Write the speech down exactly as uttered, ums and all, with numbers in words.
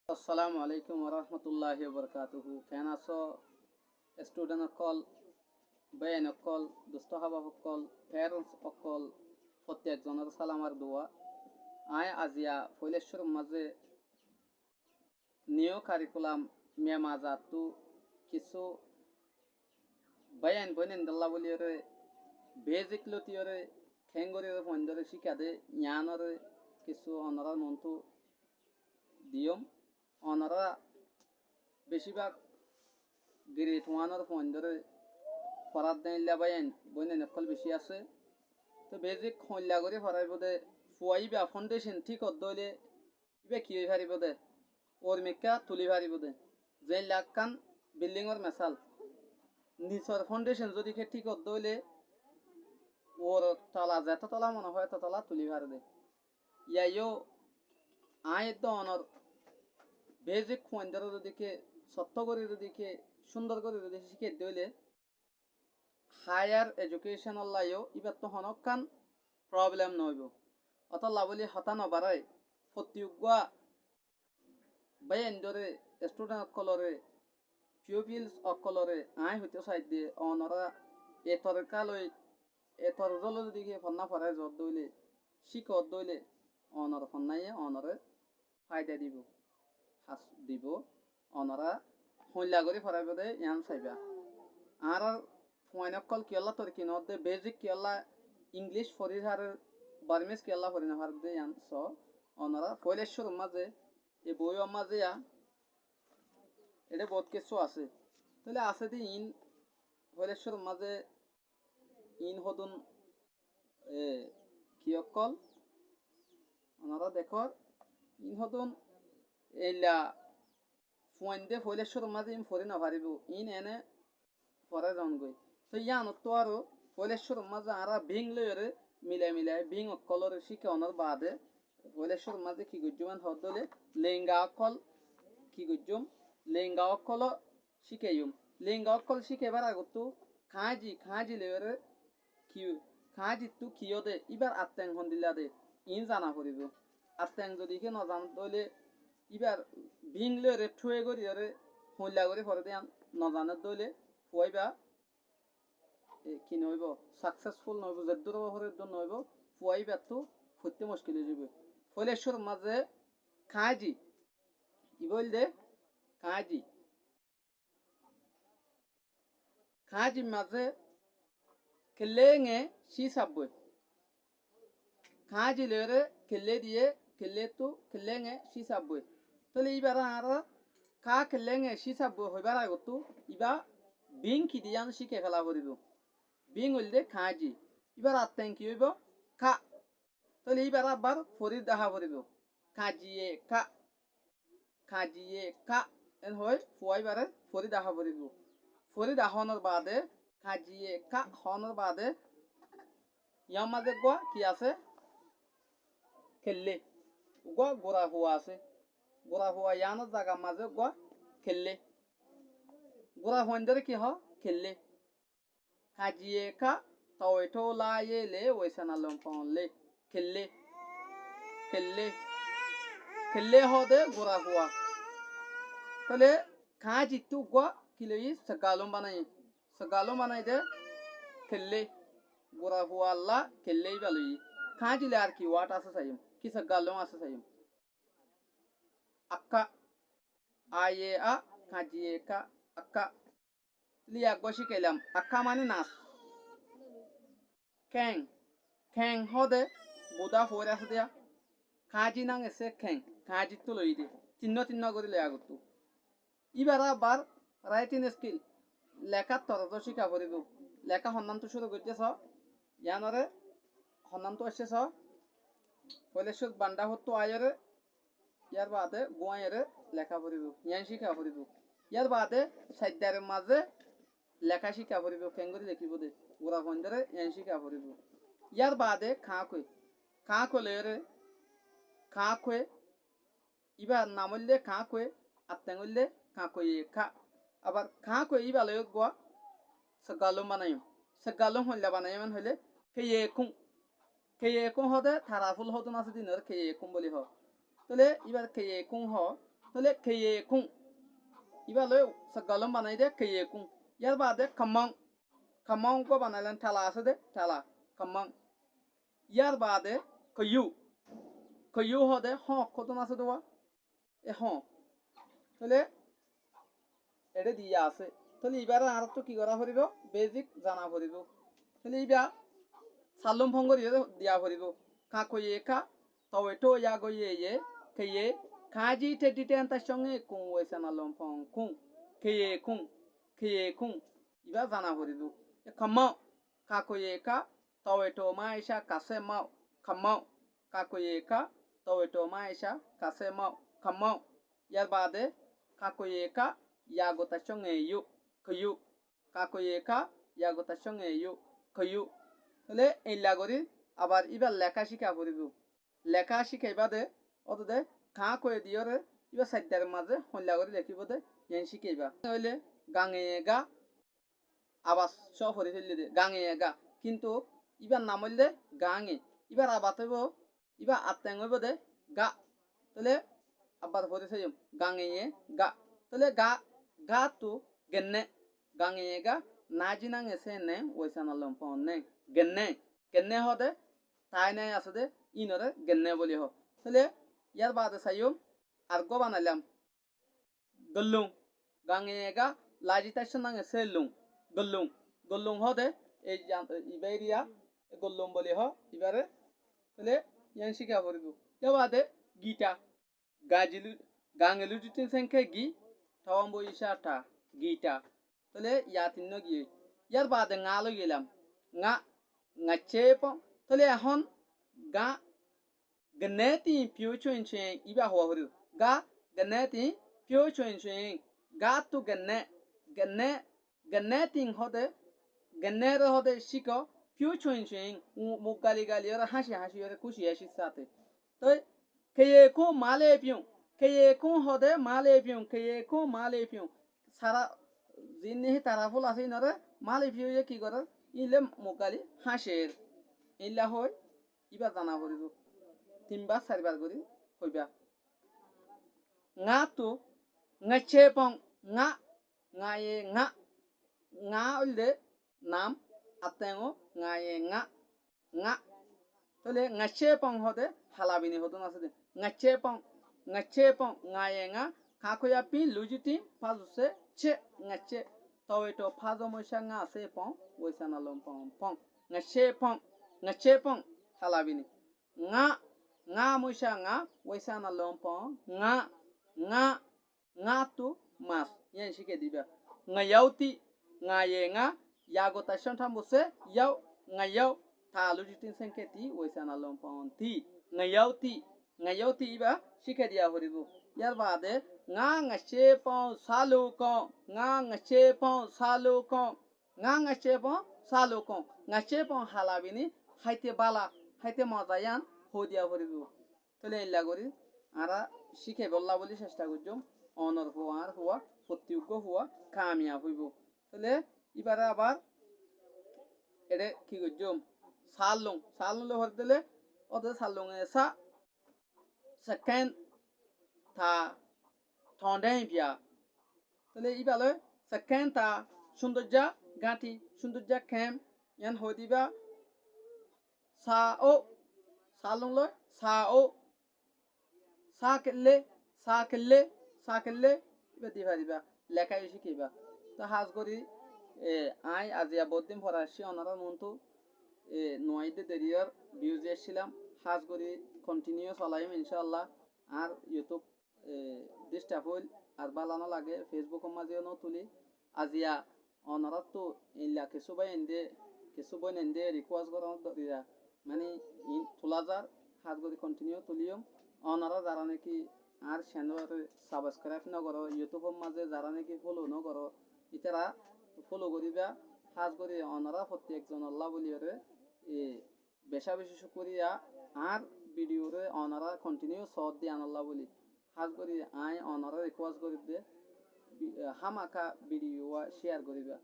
Assalamu alaikum warahmatulláhi wabarakátuhu. Keén asó? Student ókkol, báiyain ókkol, dustó hábab ókkol, parents ókkol, fottí ekzonor salam ar dua. Aññí aziya foóila cúrur mazé new curriculum miyamazattu kissú báiyain bóinaindólla bóliyoré basic lótiyoré keéngoríyoré fuaindóre cíkade yiánoré kissú onorár muúntu diyúm. Onorá bicí bák grade one or fuaindóre forát de éilla báiyain bóinain ókkol bicí asé. Te basic hoilla gorí foráibou de, fua íba foundation thík oddé óile íba ki ói faribóu dé? Uor mikká tulí faribóu dé. Zeilla ekkán bildingor mesál. Nisor foundation zodi ke thík oddé óile uor tola zetó tola mone hoó etó tola tulí fare dé. Yíaiyó aññí edde onor basic fuaindóre zodi ke sottó gorí zodi ke cúndor gorí zodi cíkaidde óile higher education olla yó íbattú honókkan problem noóibou. Ótolla bóli hotá nobarái, fottí uggúa báiyaindóre, student ókkolóre, pupils ókkolóre aññí hoitó saidde, onorá e torika loi, e torika loi zodi ke fonná forái zoódde óile, cíkoddé óile, onor fonnáye onoré faida dibou, has dibou, onorá hoilla gorí foráibou dé yián saibá. Añárár fuain ókkol kiyólla torki noódde, basic kiyólla English forí farer, Burmese kiyólla forí nofaredde yián soó. Onorá foóila cúrur mazé, e boiyór mazé yá, eçé boóut kessú asé. Tóile asé dé iín foóila cúrur mazé iín hodún, e, ki ókkol? Onorá dekór, iín hodún eilla fuainde foóila cúrur mazé iín forí nofaríbou, iín ene forái zongói. Tói yíanottú aró foóila cúrur mazé añára bíng loiyoré milai milai bíng ókkolóre cíkaonór baade foóila cúrur mazé ki goijjúm en hoódde óile lenga ókkol ki goijjúm, lenga ókkoló cíkaiyum. Lenga ókkol cíkaibár agottú kaáñji, kaáñji loiyoré ki, kaáñjittú ki óde, íbar atteng hondilla de, iín zana foribóu. Atteng zodi ke nozanedde óile, íbar bíng loiyoré thué goríyoré, hoilla gorí foré de yián nozanedde óile, fua íba, e, ki noóibou, successful noóibou, zeddúr óibo foré eddúr noóibou, fua íbattú foittó muckil ói zaibou. Foóila cúrur mazé kaáñji, ibá óilde kaáñji. Kaáñjir mazé kellénge cí sabbói. Kaáñji loiyóre kellé diyé, kelléttu kellénge cí sabbói. Tóile íbaré añára ká kellénge cí sabbói hoibár agottú ibá bíng ki de yían cíki fela foribóu. Bíng óilde kaáñji. Íbar atteng ki óibou? Ká. Tóile íbaré abar forí dahá foribóu. Kajiye ká. Kajiye ká. En hoi fua íbaré forí dahá foribóu. Forí dahónor baade, kajiye ká hoónor baade, yían mazé eggúa ki asé? Kellé. Eggúa gura fua asé. Gura fua yíanor zagar mazé eggúa kellé. Gura fuaindóre ki hoó? Kellé. Kajiye ká, tawaitóu láyele, waisana lomponle. Kellé. Kellé. Kellé hoóde gura fua. Tóile kaáñjittú eggúa ki loiyí? Saggalóm banaiyí. Saggalóm banaiyí de kellé. Gura fuallá kellé íba loiyí. Kaáñji loi ar ki word asé saiyum? Ki saggalóm asé saiyum? Akká. Aye a, kajiye ká, akká. Tóile yá eggúa cíkailam. Akká mani nas. Keéng. Keéng hoóde gudá foóir asé de yá. Kaáñji nang essé keéng. Kaáñjittú loiyí de. Tinnúa tinnúa gorí loi agottú. Íbaré abar writing skill, lekár torozó cíka foribóu. Leká honnántú cúru goijjé soó, yíanoré honnántú aiccé soó, foóila cúrut bandhá hottú aiyóre, yárbaade gúañiyóre leká foribóu, yián cíka foribóu. Yárbaade saiddaror mazé leká cíka foribóu, keéngorí lekíbou de, gura fuaindóre yián cíka foribóu. Yárbaade kaáñkue, kaáñkue loiyóre, kaáñkue, íbar nam óilde kaáñkue, atteng óilde kaáñkueye ká. Abar kaáñkue íba loi eggúa saggalóm banaiyum. Saggalóm hoilla banaiyum en hoilé keyekún. Keyekún hoóde tarafúl hodún asé de inoré keyekún bóli hoó. Tóile íbar keyekún hoó, Tóile keyekún. Íba loi saggalón banaiyé dé keyekún. Yárbaade kammaún. Kammaún uggúa banailám, tala asé dé, tala. Kammaún. Yárbaade keyú. Keyú hoóde hóñk hodún asé dé uggúa. E hoóñk. Tóile eçé diya asé. Tóile ibáre añáráttu ki gorá foribóu? Besik zana foribóu. Tóile íba sallúm fong gorí diya foribóu. Kakoye ka, towe to, yagoye ye, keye, kaji te dite enta cónge kun, wesana lom fong kun, keyekún, keyekún. Ibá zana foribóu. E kammaó, kakoye ka, towe to, maisha, kase maó, kammaó. Kakoye ka, towe to, maisha, kase maó, kammaó. Yárbaade kakoye ka, yago ta cónge yu, keyú. Kakoye ka, yago ta cónge yu, keyú. Tóile eilla gorí abar íbar leká cíka foribóu. Leká cíkaibá de, ótode kaá koye diyóre íba saiddar mazé hoilla gorí lekíbou de, yián cíkaibá. Óile gañgeye ga, abas cóo fori féille de, gañgeye ga. Kintu íbar nam óilde gañge. Íbar abat óibou, íba atteng óibou de ga. Tóile abbar fori saiyum, gañgeye ga. Tóile ga, ga áttu genné. Gañgeye ga, naji nange se ne, woisana lom fong ne. Genné. Genné hoóde, taái naái asé dé, íinoré genné bóli hoó. Tóile yárbaade saiyum, ar uggúa banailám. Gollung. Gañgeye ga, laji taccó nange se lung. Gollung. Gollung hoóde, ei jan-, ibá eriya, gollung bóli hoó, ibáre. Tóile yián cíka foribóu. Yárbaade gita. Gañgi lu-, gañgi lujitin sénke gi, tawambo ica ta, gita. Tóile ya tinnó giyói. Yárbaade ŋa loi gelám. Ŋa, ŋaccé fong. Tóile ehón ga, genné tin piyo coin coin íba huá foribóu. Ga, genné tin piyo coin coin. Ga áttu genné, genné, genné tin hoóde, genné re hoóde cíko, piyo coin coin, mu-, muk gali gali óre, háñci háñci óre, kúci háñcir sáte. Toi keyekún male piyo, keyekún hoóde male piyo, keyekún male piyo. Sara ziín nehí tara fúl asé íinoré male piyo ye ki gorér? Íin le muk gali háñcer. Éilla hoói íba zana foribóu. Tin bar sair bar gorí hoibá. Ŋa áttu ŋaccé fong, ŋa, ŋaye ŋa. Ŋa óilde nam, attengó ŋaye ŋa. Ŋa. Tóile ŋaccé fong hoóde halabini hodún asé dé. Ŋaccé fong, ŋaccé fong, ŋaye ŋa, kakoya fin, lujitin, fázu se, ce, ŋaccé. Towe to, fázo moica ŋa se fong, woisana lom fong, fong. Ŋaccé fong, ŋaccé fong, halabini. Ŋa, ŋa moica ŋa, woisana lom fong, ŋa, ŋa. Ŋa áttu mas, yián cíke diba. Ŋayáuti, ŋaye ŋa, yago taccó thambo se, yáu, ŋayáu, ta lujitin sénke ti, woisana lom fong ti. Ŋayáuti, ŋayáuti íba cíke diya foribóu. Yárbaade, ŋa ŋaccé fong salukon, ŋa ŋaccé fong salukon. Ŋa ŋaccé fong salukon. Ŋaccé fong halabini, háite bála, háite moza yián hoói diya foribóu. Tóile éilla gorí añára cíkaibólla bóli cectha goijjóm. Onor fua, añár fua, fottí uggúa fua kamiyaf óibou. Tóile íbaré abar eçé ki goijjóm? Sallung, sallung loi hoór dile, óde sallunge sa, sekkén ta, toñdé biya. Tóile íba loi sekkén ta, cúndoijja gáñthi, cúndoijja kém, yián hoói diba. Sa ó, sallung loi sa ó. Sa kelle, sa kelle, sa kelle, íba di faribá, leká yó cíkiba. Tói hás gorí, e, aññí aziya boóut din fore aiccí, onorár muúntu, e, nuaidde deriyór biyúz aiccílam, hás gorí kontiniyu solaiyum incáalla. Añár YouTube, e, disturb óil, ar bála nolage, Facebookor mazé yó nótuli. Aziya onoráttu eilla kessú báiyainde, kessú bóinainde rikuwes goron dóriya, mani, iín tulá zar, hás gorí kontiniyu tuliyum. Onorá zará néki añár ceneloré sabskráib nogoró, YouTubeor mazé zará néki folo nogoró, ítara folo goríba. Hás gorí onorá fottí ekzonollá bóliyoré, e, becá becí cúkuriya, añár bidiyuré onorá kontiniyu soódde yíanollá bóli. Hás gorí aññí onorá rikuwes gorídde, bi-, hámaka bidiyuwá cíyar goríba.